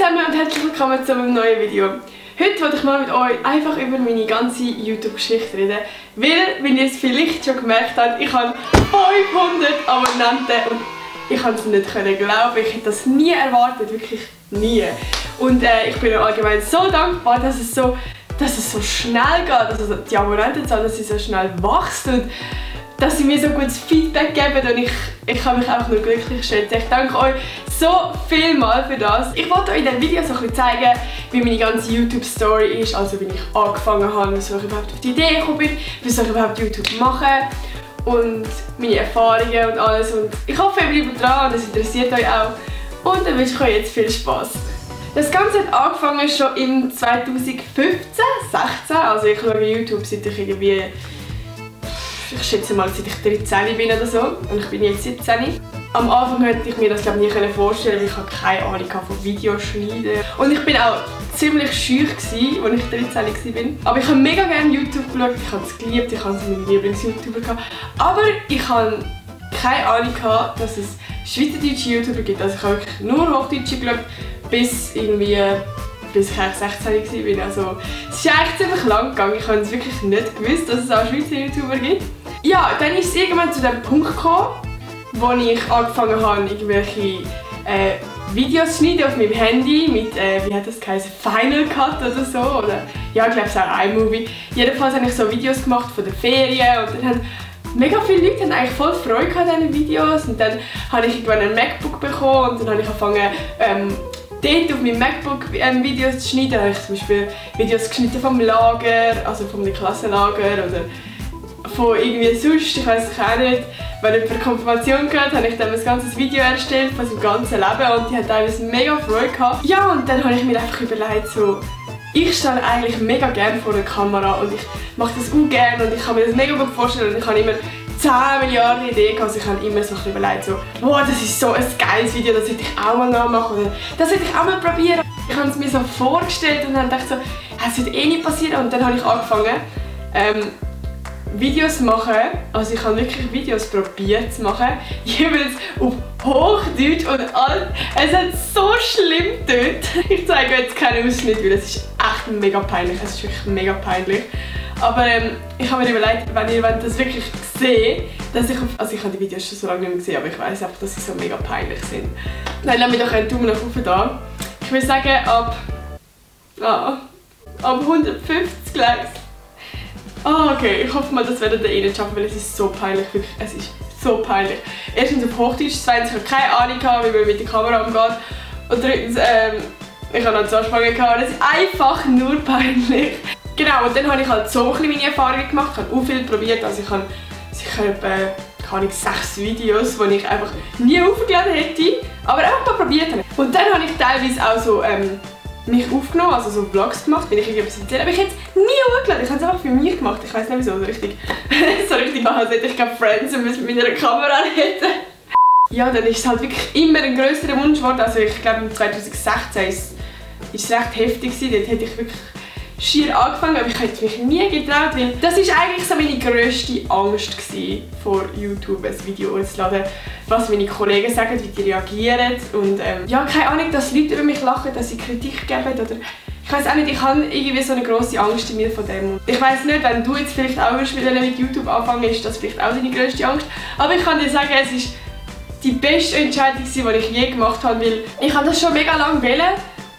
zusammen und herzlich willkommen zu einem neuen Video. Heute wollte ich mal mit euch einfach über meine ganze YouTube-Geschichte reden, weil, wie ihr es vielleicht schon gemerkt habt, ich habe 500 Abonnenten und ich konnte es nicht glauben. Ich hätte das nie erwartet, wirklich nie. Und ich bin allgemein so dankbar, dass es so schnell geht, also die Abonnentenzahl, dass sie so schnell wächst und dass sie mir so gutes Feedback geben und ich kann mich auch nur glücklich schätzen. Ich danke euch so vielmal für das. Ich wollte euch in diesem Video so ein bisschen zeigen, wie meine ganze YouTube-Story ist, also wie ich angefangen habe, wieso ich überhaupt auf die Idee gekommen bin, wieso ich überhaupt YouTube mache und meine Erfahrungen und alles. Und ich hoffe, ihr bleibt dran und es interessiert euch auch. Und dann wünsche ich euch jetzt viel Spaß. Das Ganze hat angefangen schon im 2015, 16, also ich schaue YouTube seit ich irgendwie, ich schätze mal, seit ich 13 bin oder so und ich bin jetzt 17. Am Anfang hätte ich mir das nie vorstellen können, weil ich habe keine Ahnung von Videoschneiden. Und ich bin auch ziemlich scheu, als ich 13 war. Aber ich habe mega gerne YouTube geschaut, ich habe es geliebt, ich habe es mit meinem Lieblings-YouTuber gehabt. Aber ich habe keine Ahnung gehabt, dass es schweizerdeutsche YouTuber gibt. Also ich habe wirklich nur Hochdeutsche geschaut, bis ich 16 war. Also es ist eigentlich ziemlich lang gegangen, ich habe es wirklich nicht gewusst, dass es auch Schweizer YouTuber gibt. Ja, dann ist es irgendwann zu dem Punkt gekommen, wo ich angefangen habe, irgendwelche Videos zu schneiden auf meinem Handy mit, wie hat das geheißen, Final Cut oder so, oder ja, ich glaube es ist auch iMovie. Jedenfalls habe ich so Videos gemacht von den Ferien und dann haben mega viele Leute haben eigentlich voll Freude an diesen Videos und dann habe ich irgendwann ein MacBook bekommen und dann habe ich angefangen, dort auf meinem MacBook Videos zu schneiden. Da habe ich zum Beispiel Videos geschnitten vom Lager, also vom Klassenlager oder von irgendwie sonst, ich weiß es auch nicht. Wenn ich eine Konfirmation gehört habe ich dann ein ganzes Video erstellt von seinem ganzen Leben und die hat teilweise mega Freude gehabt. Ja, und dann habe ich mir einfach überlegt, so, ich stehe eigentlich mega gerne vor der Kamera und ich mache das auch gerne und ich kann mir das mega gut vorstellen und ich habe immer 10 Milliarden Ideen gehabt, also ich habe immer so überlegt, so, wow, das ist so ein geiles Video, das hätte ich auch mal nachmachen oder das hätte ich auch mal probieren. Ich habe es mir so vorgestellt und dann dachte ich so, es wird eh nicht passieren und dann habe ich angefangen, Videos zu machen, also ich habe wirklich Videos probiert zu machen, jeweils auf Hochdeutsch und alles. Es hat so schlimm getönt. Ich zeige euch jetzt keinen Ausschnitt, weil es ist echt mega peinlich, es ist wirklich mega peinlich. Aber ich habe mir überlegt, wenn ihr das wirklich seht, dass ich also ich habe die Videos schon so lange nicht mehr gesehen, aber ich weiß einfach, dass sie so mega peinlich sind. Dann lasst mir doch einen Daumen nach oben da. Ich würde sagen, ab 150 Likes. Oh, okay, ich hoffe mal, das werdet ihr nicht schaffen, weil es ist so peinlich, wirklich, es ist so peinlich. Erstens auf Hochdeutsch, zweitens, ich habe keine Ahnung, wie man mit der Kamera umgeht. Und drittens, ich habe noch eine Anspannung gehabt, das ist einfach nur peinlich. Genau, und dann habe ich halt so ein bisschen meine Erfahrungen gemacht, ich habe auch viel probiert, also ich habe sicher etwa 6 Videos, die ich einfach nie aufgeladen hätte, aber einfach mal probiert habe. Und dann habe ich teilweise auch so mich aufgenommen, also so Vlogs gemacht, wenn ich irgendetwas erzähle, aber ich hätte es nie hochgeladen, ich habe es einfach für mich gemacht, ich weiß nicht wieso, so richtig machen, als hätte ich keine Friends und mit meiner Kamera hätte. Ja, dann ist es halt wirklich immer ein grösserer Wunsch geworden, also ich glaube 2016 ist es recht heftig gewesen, dort hätte ich wirklich schier angefangen, aber ich hätte mich nie getraut, weil das ist eigentlich so meine grösste Angst gewesen, vor YouTube ein Video hochzuladen, was meine Kollegen sagen, wie die reagieren und ja, keine Ahnung, dass Leute über mich lachen, dass sie Kritik geben oder ich weiß auch nicht, ich habe irgendwie so eine grosse Angst in mir von dem. Ich weiß nicht, wenn du jetzt vielleicht auch mit YouTube anfangen, ist das vielleicht auch deine grösste Angst, aber ich kann dir sagen, es ist die beste Entscheidung, die ich je gemacht habe, weil ich habe das schon mega lange wollen.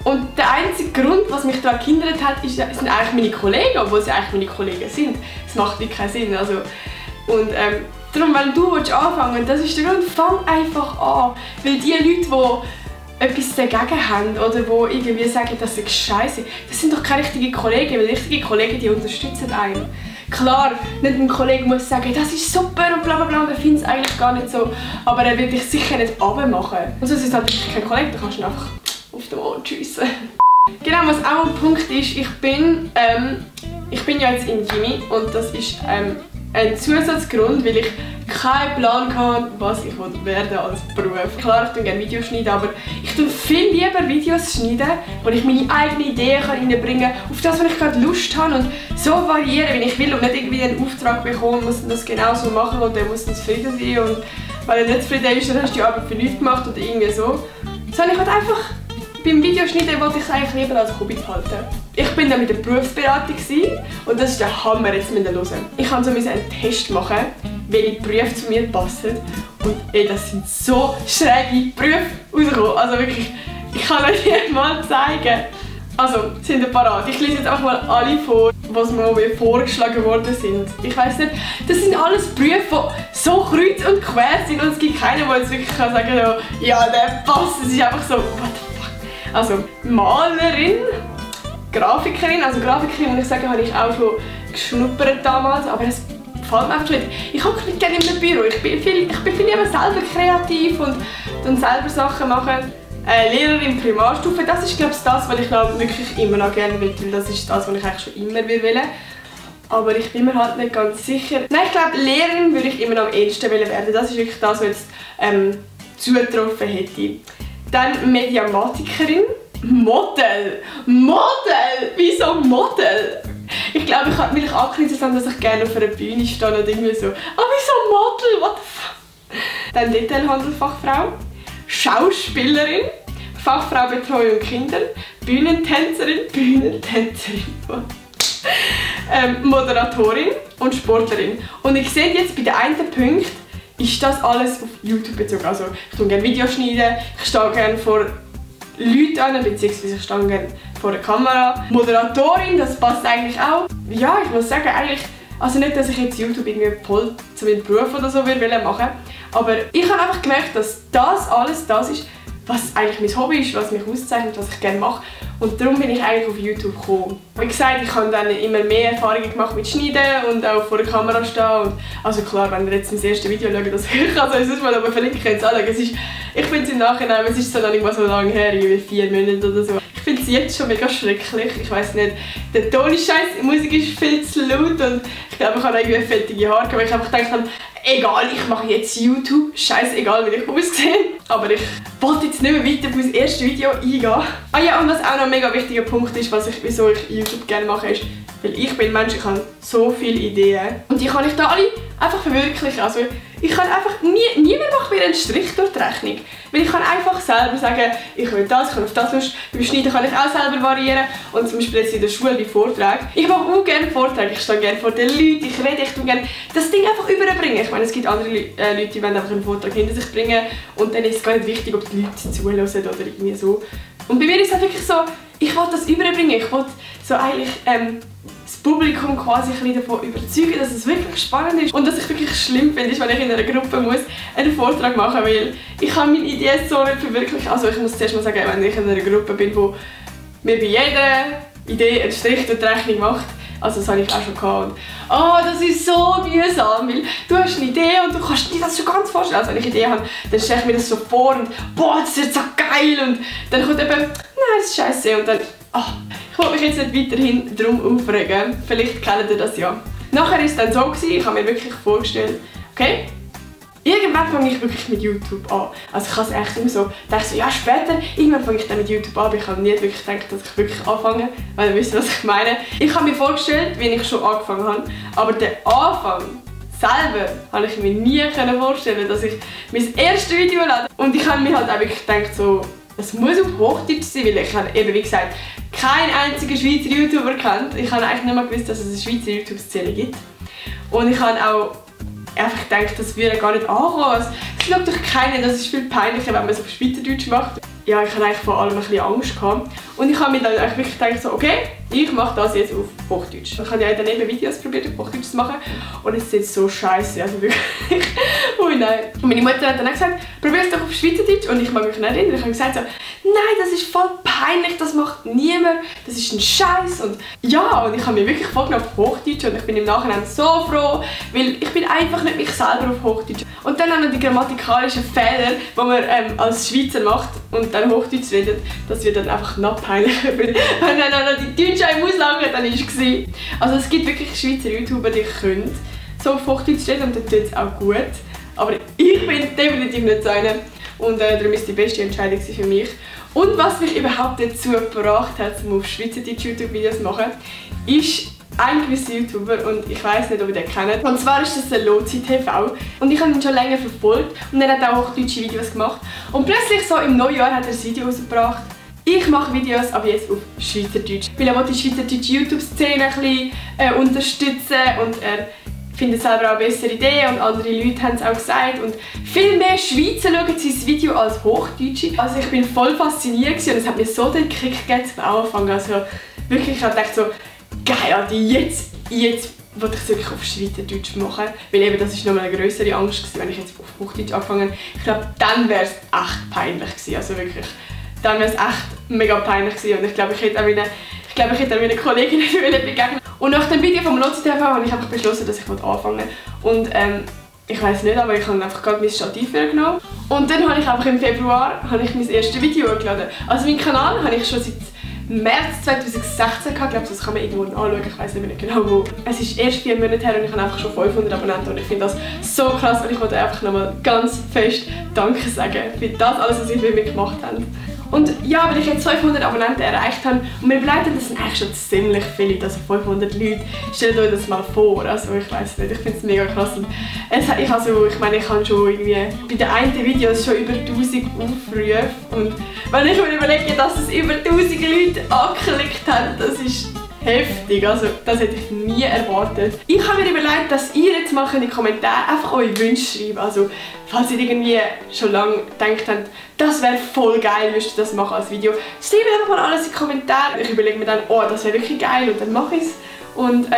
Und der einzige Grund, was mich daran gehindert hat, sind eigentlich meine Kollegen, obwohl sie eigentlich meine Kollegen sind. Das macht wirklich keinen Sinn. Also, und darum, wenn du anfangen willst, das ist der Grund, fang einfach an. Weil die Leute, die etwas dagegen haben oder die irgendwie sagen, das ist scheiße, das sind doch keine richtigen Kollegen, weil richtige Kollegen, die unterstützen einen. Klar, nicht ein Kollege muss sagen, das ist super und bla bla bla, der findet es eigentlich gar nicht so, aber er wird dich sicher nicht runtermachen. Und sonst ist es halt wirklich kein Kollege, da kannst du einfach auf den Mond schiessen. Genau, was auch ein Punkt ist, ich bin ja jetzt in Gymi und das ist ein Zusatzgrund, weil ich keinen Plan hatte, was ich werden als Beruf. Klar, ich tue gerne Videos schneiden, aber ich tue viel lieber Videos schneiden, wo ich meine eigenen Ideen reinbringen kann, auf das, was ich gerade Lust habe und so variieren, wie ich will und nicht irgendwie einen Auftrag bekommen, muss das genau so machen und dann muss dann zufrieden sein und wenn er nicht zufrieden ist, dann hast du die Arbeit für nichts gemacht oder irgendwie so. Sondern ich will einfach beim Videoschneiden wollte ich es eigentlich lieber als Hobby behalten. Ich bin dann mit der Berufsberatung und das ist der Hammer, jetzt müssen wir hören. Ich musste so einen Test machen, welche Berufe zu mir passen. Und ey, das sind so schräge Berufe rausgekommen. Also wirklich, ich kann euch die mal zeigen. Also, sind ihr parat? Ich lese jetzt einfach mal alle vor, was mir vorgeschlagen worden sind. Ich weiss nicht, das sind alles Berufe, die so kreuz und quer sind und es gibt keinen, der jetzt wirklich sagen kann, ja, der passt. Es ist einfach so, what the fuck. Also, Malerin, Grafikerin, also Grafikerin, muss ich sagen, habe ich auch schon geschnuppert damals, aber es gefällt mir einfach nicht. Ich hocke nicht gerne in einem Büro, ich bin viel lieber selber kreativ und dann selber Sachen machen. Lehrerin Primarstufe, das ist glaube ich das, was ich wirklich immer noch gerne will, weil das ist das, was ich eigentlich schon immer will. Aber ich bin mir halt nicht ganz sicher. Nein, ich glaube Lehrerin würde ich immer noch am ehesten werden. Das ist wirklich das, was jetzt zugetroffen hätte. Dann Mediamatikerin. Model! Model! Wieso Model? Ich glaube, weil ich angekündigt habe, dass ich gerne auf einer Bühne stehe oder irgendwie so. Aber wieso Model? What the fuck? Dann Detailhandelfachfrau. Schauspielerin, Fachfrau Betreuung Kinder, Bühnentänzerin, Moderatorin und Sportlerin. Und ich sehe jetzt bei den einen Punkt, ist das alles auf YouTube bezogen. Also ich tue gerne Videos schneiden, ich stehe gerne vor Leuten an, beziehungsweise ich stehe gerne vor der Kamera. Moderatorin, das passt eigentlich auch. Ja, ich muss sagen, eigentlich, also nicht, dass ich jetzt YouTube irgendwie voll zu meinem Beruf oder so machen will, aber ich habe einfach gemerkt, dass das alles das ist, was eigentlich mein Hobby ist, was mich auszeichnet, was ich gerne mache. Und darum bin ich eigentlich auf YouTube gekommen. Wie gesagt, ich habe dann immer mehr Erfahrungen gemacht mit Schneiden und auch vor der Kamera stehen. Und also klar, wenn ihr jetzt mein erstes Video schaut, das ich kann es sonst mal aber verlinken, könnt ihr es anschauen. Ich finde es im Nachhinein, es ist so noch nicht mal so lange her, wie 4 Monate oder so. Ich finde es jetzt schon mega schrecklich. Ich weiss nicht, der Ton ist scheiße, die Musik ist viel zu laut und ich glaube, ich habe irgendwie fettige Haare, weil ich einfach gedacht habe, egal, ich mache jetzt YouTube, scheißegal, wie ich aussehe. Aber ich wollte jetzt nicht mehr weiter auf mein erstes Video eingehen. Ah ja, und was auch noch ein mega wichtiger Punkt ist, wieso ich YouTube gerne mache, ist, weil ich bin ein Mensch, ich habe so viele Ideen. Und die kann ich da alle einfach verwirklichen. Also ich kann einfach, niemand macht mir einen Strich durch die Rechnung. Weil ich kann einfach selber sagen, ich will das, ich kann auf das Lust. Beim Schneiden kann ich auch selber variieren. Und zum Beispiel jetzt in der Schule bei Vorträgen. Ich mache auch gerne Vorträge, ich stehe gerne vor den Leuten, ich rede, ich tue gerne das Ding einfach überbringen. Ich meine, es gibt andere Leute, die wollen einfach einen Vortrag hinter sich bringen und dann ist es gar nicht wichtig, ob die Leute zuhören oder irgendwie so. Und bei mir ist es halt wirklich so, ich will das überbringen, ich will so eigentlich das Publikum quasi ein bisschen davon überzeugen, dass es wirklich spannend ist und dass ich wirklich schlimm finde, wenn ich in einer Gruppe muss einen Vortrag machen muss, weil ich kann meine Ideen so nicht verwirklichen. Also ich muss zuerst mal sagen, wenn ich in einer Gruppe bin, wo mir bei jeder Idee einen Strich durch die Rechnung macht, also das habe ich auch schon gehabt. Und, oh, das ist so mühsam, weil du hast eine Idee und du kannst dir das schon ganz vorstellen. Also wenn ich eine Idee habe, dann stelle ich mir das so vor und boah, das wird so geil und dann kommt eben, nein, das ist scheiße und dann, oh, ich wollte mich jetzt nicht weiterhin darum aufregen. Vielleicht kennt ihr das ja. Nachher war es dann so, ich habe mir wirklich vorgestellt, okay, irgendwann fange ich wirklich mit YouTube an. Also ich habe es echt immer so, dachte so, ja später, irgendwann fange ich dann mit YouTube an, aber ich habe nie wirklich gedacht, dass ich wirklich anfange, weil ihr wisst, was ich meine. Ich habe mir vorgestellt, wie ich schon angefangen habe, aber den Anfang selber habe ich mir nie vorstellen, dass ich mein erstes Video lade. Und ich habe mir halt auch wirklich gedacht, so, es muss auf Hochdeutsch sein, weil ich habe eben, wie gesagt, keinen einzigen Schweizer YouTuber kennt. Ich habe eigentlich nicht mal gewusst, dass es eine Schweizer YouTube-Szene gibt. Und ich habe auch einfach gedacht, das würde gar nicht ankommen. Es schaut doch keiner, das ist viel peinlicher, wenn man es auf Schweizerdeutsch macht. Ja, ich hatte eigentlich vor allem ein bisschen Angst gehabt. Und ich habe mir dann wirklich gedacht, so, okay, ich mache das jetzt auf Hochdeutsch. Ich habe ja daneben Videos probiert, auf Hochdeutsch zu machen. Und es ist jetzt so scheiße, also wirklich. Ui, nein. Und meine Mutter hat dann auch gesagt, probier es doch auf Schweizerdeutsch. Und ich mag mich nicht erinnern. Ich habe gesagt so, nein, das ist voll peinlich, das macht niemand, das ist ein Scheiß. Und ja, und ich habe mir wirklich vorgenommen auf Hochdeutsch und ich bin im Nachhinein so froh, weil ich bin einfach nicht mich selber auf Hochdeutsch. Und dann auch noch die grammatikalischen Fehler, die man als Schweizer macht und dann Hochdeutsch redet, das wird dann einfach noch peinlicher. Wenn dann auch noch die Deutsche im Ausland dann ist es. Also es gibt wirklich Schweizer YouTuber, die können so auf Hochdeutsch reden und dann tut es auch gut. Aber ich bin definitiv nicht so eine. Und darum ist die beste Entscheidung für mich. Und was mich überhaupt dazu gebracht hat, um auf Schweizerdeutsch YouTube-Videos zu machen, ist ein gewisser YouTuber und ich weiss nicht, ob ihr den kennt. Und zwar ist das der Lozi TV. Und ich habe ihn schon länger verfolgt und er hat auch deutsche Videos gemacht. Und plötzlich so im Neujahr hat er ein Video rausgebracht. Ich mache Videos aber jetzt auf Schweizerdeutsch, weil er die schweizerdeutsche YouTube-Szene ein bisschen unterstützen und er findet selber auch bessere Ideen und andere Leute haben es auch gesagt und viel mehr Schweizer schauen sein Video als Hochdeutsche. Also ich bin voll fasziniert und es hat mir so den Kick gegeben zum Anfang. Also wirklich, ich habe gedacht so, geil, Adi, jetzt wollte ich es wirklich auf Schweizerdeutsch machen, weil eben das ist nochmal eine größere Angst gewesen, wenn ich jetzt auf Hochdeutsch angefangen hätte. Ich glaube, dann wäre es echt peinlich gewesen, also wirklich, dann wäre es echt mega peinlich gewesen und ich glaube, ich hätte auch meinen Kolleginnen begegnen. Und nach dem Video vom Lotzi TV habe ich einfach beschlossen, dass ich anfangen will. Und ich weiß nicht, aber ich habe einfach gerade mein Stativ genommen. Und dann habe ich einfach im Februar mein erstes Video hochgeladen. Also meinen Kanal habe ich schon seit März 2016 gehabt, ich glaube, das kann man irgendwo anschauen, ich weiß nicht mehr genau wo. Es ist erst 4 Monate her und ich habe einfach schon 500 Abonnenten und ich finde das so krass und ich wollte einfach nochmal ganz fest Danke sagen für das alles, was ihr für mich gemacht habt. Und ja, weil ich jetzt 500 Abonnenten erreicht habe und mir begleiten, das sind eigentlich schon ziemlich viele, also 500 Leute. Stellt euch das mal vor, also ich weiß nicht, ich finde es mega krass. Und ich habe schon irgendwie bei den einen Videos schon über 1000 Aufrufe und wenn ich mir überlege, dass es über 1000 Leute angeklickt haben, das ist heftig, also das hätte ich nie erwartet. Ich habe mir überlegt, dass ihr jetzt mal in die Kommentare einfach eure Wünsche schreiben, also falls ihr irgendwie schon lange gedacht habt, das wäre voll geil, würdest du das machen als Video, schreibt einfach mal alles in die Kommentare. Ich überlege mir dann, oh, das wäre wirklich geil und dann mache ich es. Und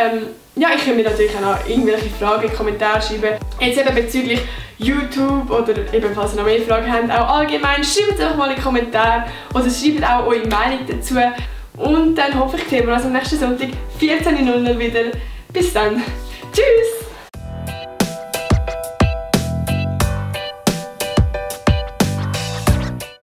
ja, ich kann mir natürlich auch noch irgendwelche Fragen in die Kommentare schreiben. Jetzt eben bezüglich YouTube oder eben falls ihr noch mehr Fragen habt, auch allgemein, schreibt es einfach mal in die Kommentare oder schreibt auch eure Meinung dazu. Und dann hoffe ich, sehen wir uns am nächsten Sonntag 14:00 wieder. Bis dann. Tschüss!